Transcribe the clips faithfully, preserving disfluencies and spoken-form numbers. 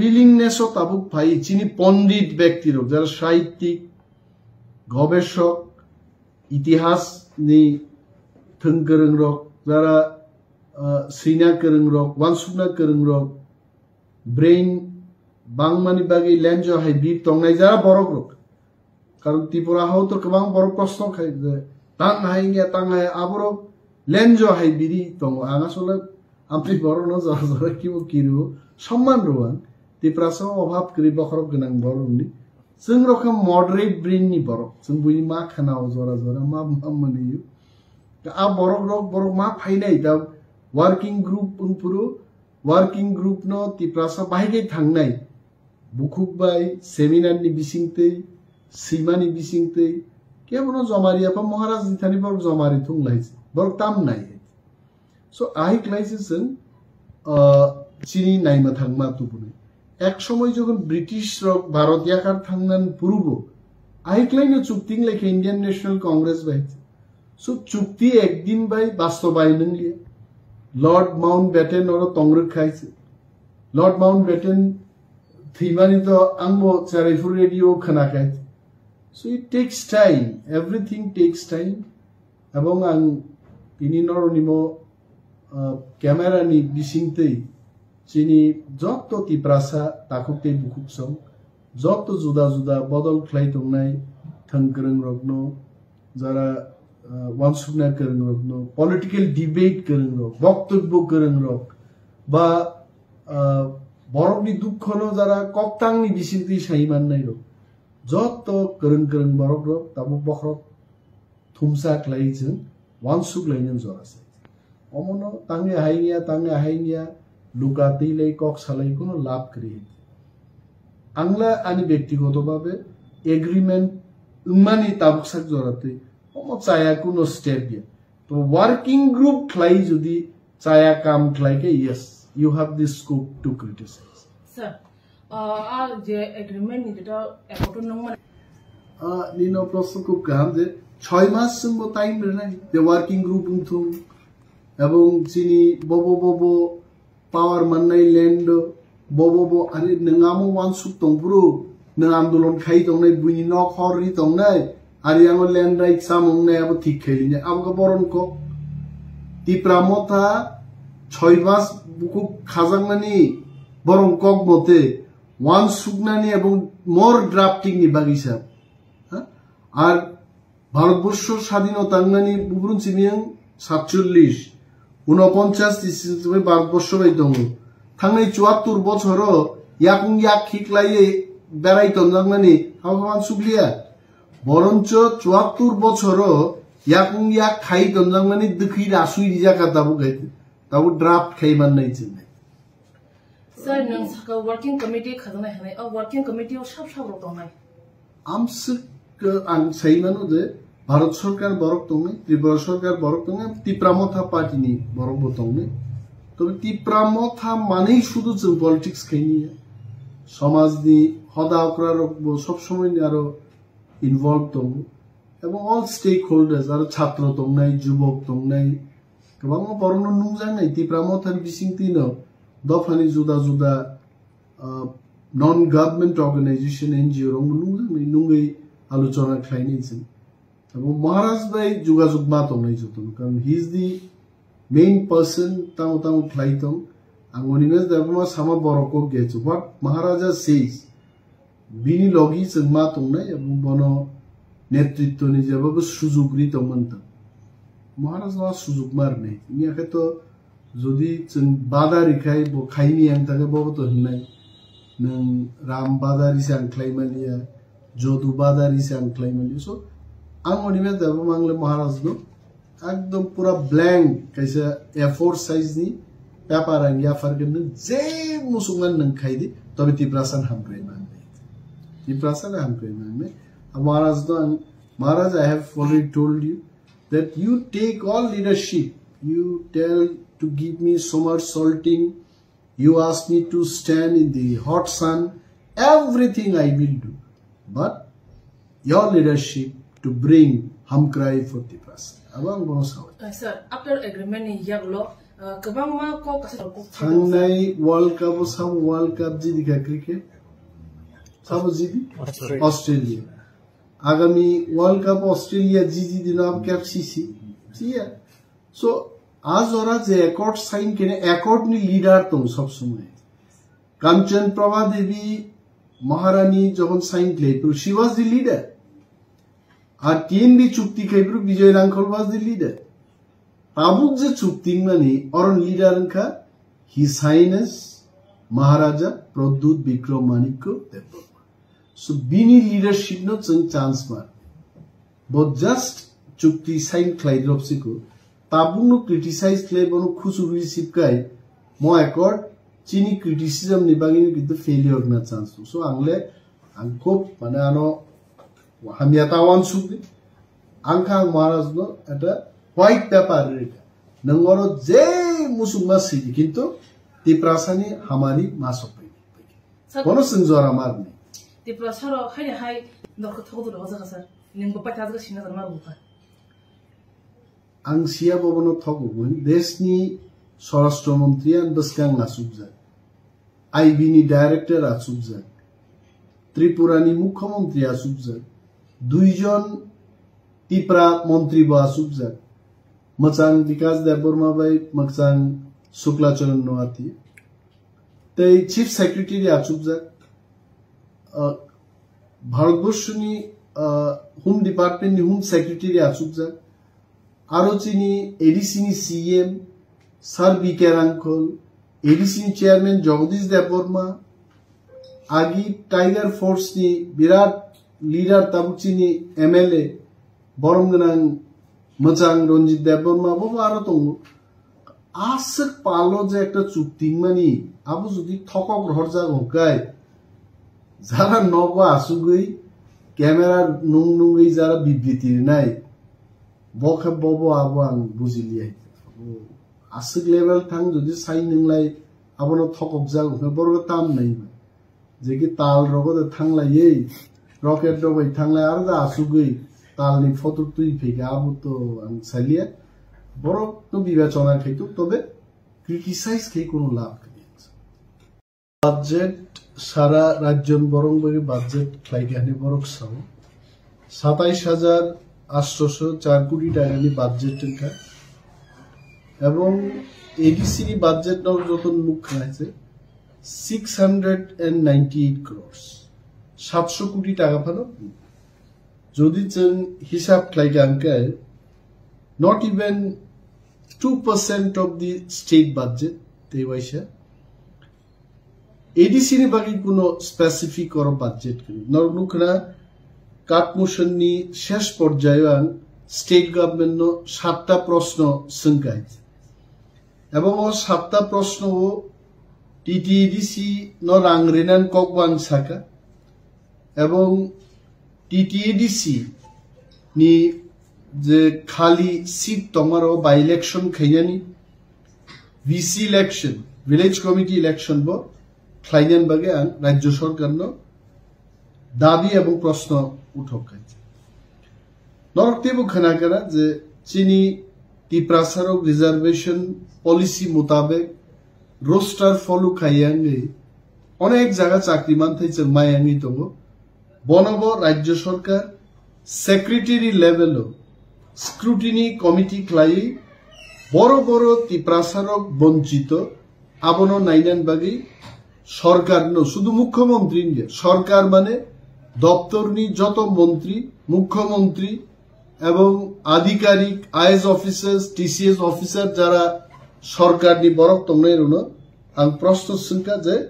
Willingness o tabuk phai chini pondit bekti rok, jara sahittik, gobeshok, itihas ni thwng kwrwng rok, jara, ah, swina kwrwng rok, wansukna kwrwng rok, brain bangmani bagwi lenjo hai bir tongnai jara borok rok. Karon Tripura hao to kwbang borok proshno khai je, tang hai wngya, tang hai, aborok lenjo hai biri tongo. Ang asole amtwi borokno jora jora kibo kirio, somman rw ang. Tiprasa obhab kwrwi bokhorok gwnang borokni. Chwng rok khe moderate brain ni borok. Chwng buini ma khana o jora jora ma, ma manwi. A borok rok, borok ma phainai da working group wngphuru, working group no Tiprasa bahai khe thangnai. Bukhuk bai, seminar ni bisingtwi, swimani bisingtwi, kebono jomari apha Maharaj ni thani borok jomari thung lai, borok tam nai. So, ahai klai se chwng, ah, chini naima thangma tubunai. Ek somoi jokhon British rok Bharat yakar thangnan purubo, ahai klai no chukti wng lai khe Indian National Congress bai. So, chukti ekdin bai bastobayon wngya. Lord Mountbatten oro tongrwk khai se. Lord Mountbatten thwimani to angbo Cheraipur radio khwnakhai. So it takes time, everything takes time. Ebong ang tini noroni mo, ah, camera ni bisingtwi chini joto Tiprasa takhuk tei bukhuk song, joto juda juda bodol khlai tongnai thwng kwrwng rokno, jara, ah, wansukna kwrwng rokno, political debate kwrwng rok, boktobbo kwrwng rok, ba, ah, borokni dukhono jara koktangni bisingtwi sai mannai rok, joto kwrwng kwrwng borok rok tabuk bokhorok thumsa khlai chwng wansuk lainani jora se. Omono tangwi hai wngya, tangwi hai wngya, luka twi lai kok salai kuno lab kwrwi. Angla ani bektigoto babe agreement wngmani tabuk sak jora twi omo chaya kuno step ya. To working group khlai jodi chaya kam khlai khe, yes, you have the scope to criticize. Sir, ah, ah, je agreement ni jeta accord nung man. Ah, nino proshno khub kaham je choi mas chwngbo time rwnai je working group wngthung ebong chini bobo bobo power mannai land o, bobo bo, ani nwng amo wansuk tongphuru, nwng andolon khai tongnai, buini nok hor ri tongnai, ari yango land right chamung nai abo thik khai linai, abo khe boron kok. Tipra Motha choi mas bukhuk khajaknani boron kok mote wansuknani ebong more drafting ni bagwi sa. Ha? Ar Bharatborsho sadhino tangnani bubrun simiyang satchollish, unoponchas ni simi Bharatborsho bai tongo. Thangnai chuattur bochoro yakung yak khiklaiye berai tonjaknani habo khe wansukliya. Boroncho chuattur bochoro yakung yak khai tonjaknani dwkhwi rasui rijak kha tabuk hai, tabuk draft khai mannai chinai. Sir, nwng saka working committee khajaknai hwnwi, o working committee o sab sab rok tongnai? Amswk, uh, ang sai mano je Bharat Sarkar borok tongnai, Tripura Sarkar borok tongnai, Tipra Motha Party ni borok bo tongnai. Tobe Tipra Motha manwi sudu chwng politics khaini ya. Somaj ni hoda okra rok bo sob somoi ni aro involved tongo. Ebong all stakeholders, aro chhatro tongnai, jubok tongnai, kwbangma borokno nungjaknai Tipra Motha ni bisingtwi no dophani juda juda, ah, non government organization, N G O rokno nungjaknai, nungwi aluchona khlainai chwng. Abo Maharaj bai jogajog ma tongnai jotono, karon he is the main person, tamo tamo khlai tong. Ang oni mes da ma sama borok kok ge chu. What Maharaja says, bini logi chwng ma tongnai, abo bono netritwni jeba bo sujuk ri tongmani tong. Maharaj ma sujuk ma rwnai. Miya khe to jodi chwng bada rikhai bo khaini ang thangkhe bo to hinai. Nwng Ram bada risa ang khlai maliya, Jodu bada risa ang khlai maliya. So, ang oni mes da bo mangle Maharaj no ekdom pura blank kaisa A four size ni paper ang yaphar khe nwng je musukmani nwng khai di, tobe Tiprasa ni hamkrai mangnai. Tiprasa ni hamkrai mangnai. Maharaj no ang, Maharaj, I have already told you that you take all leadership. You tell to give me somersaulting, you ask me to stand in the hot sun, everything I will do. But your leadership to bring Hamkrai for Tiprasa. Abo ang bono sao. Uh, sir, after agreement ni yaklo, Ah, kwbangma kok kasa kok thangnai World Cup o sabo World Cup jidi kha cricket. Sabo jidi? Australia. Australia. Agami World Cup Australia jidi dino ab kep sisi. Siya. So, a jora je accord sign kene accord ni leader tong sob somoi. Kanchan Prabha Devi Maharani jokhon sign khlai, she was the leader. Ar T N B chukti khai phuru Bijoy Rangkhol was the leader. Tabuk je chukti mani oron leader wngkha His Highness Maharaja Pradyut Bikram Manikya Debbarma. So bini leadership no chwng chance mar. Bo just chukti sign khlai drop siko. Tabuk no criticize khlai bono khusu receive kai. Mo accord chini criticism ni bagwi no kintu failure na chance. So ang le ang khub mane ano hamya ta wansuk di. Ang kha ang Maharaj no eta white paper rika. Nang oro je musuk ma sidi kintu Tiprasa ni hamari ma sokpai. Sir, kono sing jora mar ni. Tiprasa ro hai hai nok thok do roja ka sir. Ning bo paita ga sina mar bu ka. Ang siya bobono thok ubun. Desni Swarashtra Mantri ang bwskang asukjak. I B ni director asukjak, Tripura ni Mukhyamantri asukjak, duijon Tipra Mantri bo asukjak, mwchang Bikas Debbarma bai mwchang Sukla Charan Noatia, tei Chief Secretary asukjak, uh, Bharatborshni, uh, Home Department ni Home Secretary asukjak, aro chini A D C ni C M Sir B K Rangkhol, A D C ni Chairman Jagadish Debbarma, agi Tiger Force ni birat leader tabuk chini M L A borom gwnang mwchang Ranjit Debbarma bo aro tongo. Aswk palo je ekta chukting mani, abo jodi thokok rohorjak hwnkhe, jara nogo asugwi camera nung nungwi jara bibriti rinai, bo khe bobo abo ang bujiliya. Aswk level thang jodi sai nunglai abono thokokjak hwnkhe borok tam nai. Je ki tal rogo de thanglaiwi, rocket rok bai thanglai aro da asugwi talni photo twi phaikha, abo to ang saliya. Borok no bibechona khaituk, tobe criticize khai kono lab kwrwi. Budget sara rajyon borok bagwi budget khlaikha hinwi borok sao. Satais hajar atsho char koti takani budget wngkha. Ebong A D C ni budget no joto nukha hai se six hundred and ninety-eight crores. Satso koti taka phano. Jodi chwng hisab khlaikha hwnkhe, not even two percent of the state budget, tei waisa. A D C ni bagwi kuno specific oro budget kwrwi. Norok nukha na, Katmuson ni shesh porjayo ang state government no satta proshno swngkha. Ebong o satta proshno o T T A D C no rang rinan kok bo ang saka. Ebong T T A D C ni je khali seat tongmaro by election khainani, V C election, village committee election bo khlainani bagwi ang rajyo sorkar no dabi ebong proshno uthok khai. Norok teibo khna kana je chini Tiprasarok reservation policy mutabek roster follow khai wngwi onek jaga chakri manthai chwng mai wngwi tongo. Bono bo rajyo sorkar secretary level o scrutiny committee khlaiwi boro boro Tiprasarok bonchito abono nainani bagwi sorkar no, sudu mukhyamantri ni, sorkar mane doptor ni joto montri, mukhyamantri ebong adhikarik, I A S officers, T C S officer jara sorkar ni borok tongnai rwno ang proshno swngkha je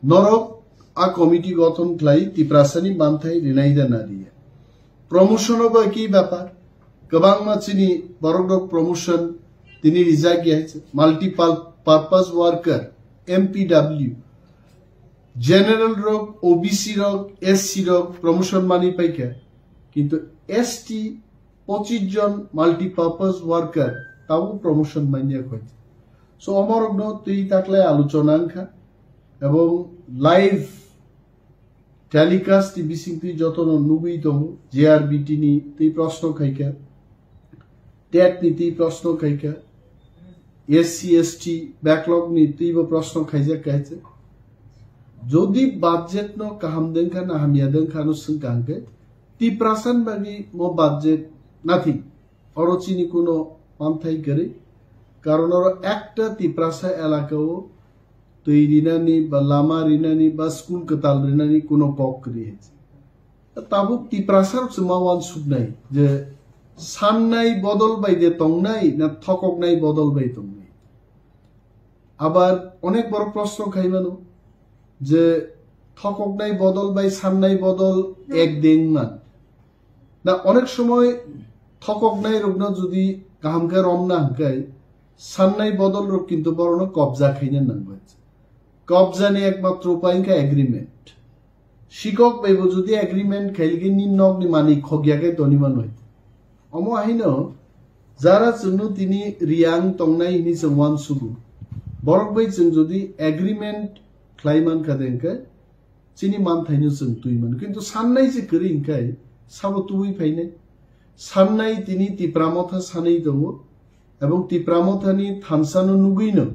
norok a committee gothon khlai Tiprasa ni manthai rinai da na riya. Promotion o bo ekhi bepar. Kwbangma chini borok rok promotion tini rijak ya, multiple purpose worker, M P W, general rok, O B C rok, S C rok promotion mani paikha. Kintu S T pochis jon multipurpose worker tabo promotion manya khoi. So omorok no twi taklai aluchona wngkha. Ebong live telecast ni bisingtwi jotono nugwi tongo, J R B T ni twi proshno khaikha, tet ni twi proshno khaikha, S C S T backlog ni twibo proshno khaijak kaisa. Jodi budget no kaham dengkha na hamya dengkha no swngkha hwnkhe Tiprasa ni bagwi mo budget nothing. Oro chini kuno manthai kwrwi. Karon oro ekta Tiprasa elaka o twi rinani ba lama rinani ba school kwtal rinani kuno kok kwrwi hai. Tabuk Tiprasa rok se ma uansuknai je sannai bodol bai de tongnai na thokoknai bodol bai tongnai. Abar onek borok proshno khai mano je thokoknai bodol bai sannai bodol ek deng man. Na onek somoy thokoknai rokno jodi kaham khe romna hwnkhe sannai bodol rok kintu borokno kobja khaina nangbai. Kobjani ekmatro upai wngkha agreement. Sikok baibo jodi agreement khailigi ni nokni manwi khokya khe toni manwi. Omo haino jara chwngno tini riyang tongnai hini chwng uansugo. Borok bai chwng jodi agreement khlai mankha de hwnkhe chini manthaino chwng twi mano. Kintu sannai se kwrwi hwnkhe sabo tubui phainai. Sannai tini Tipra Motha sanwi tongo. Ebong Tipra Mothani thansano nugwino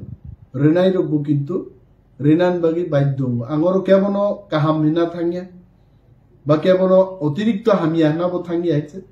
rwnairokbo kintu rwnan bagwi baidhyo wngo. Ang oro kebono kaham hwnna thangya, ba kebono otirikto hamya hwnna bo thangya hai se.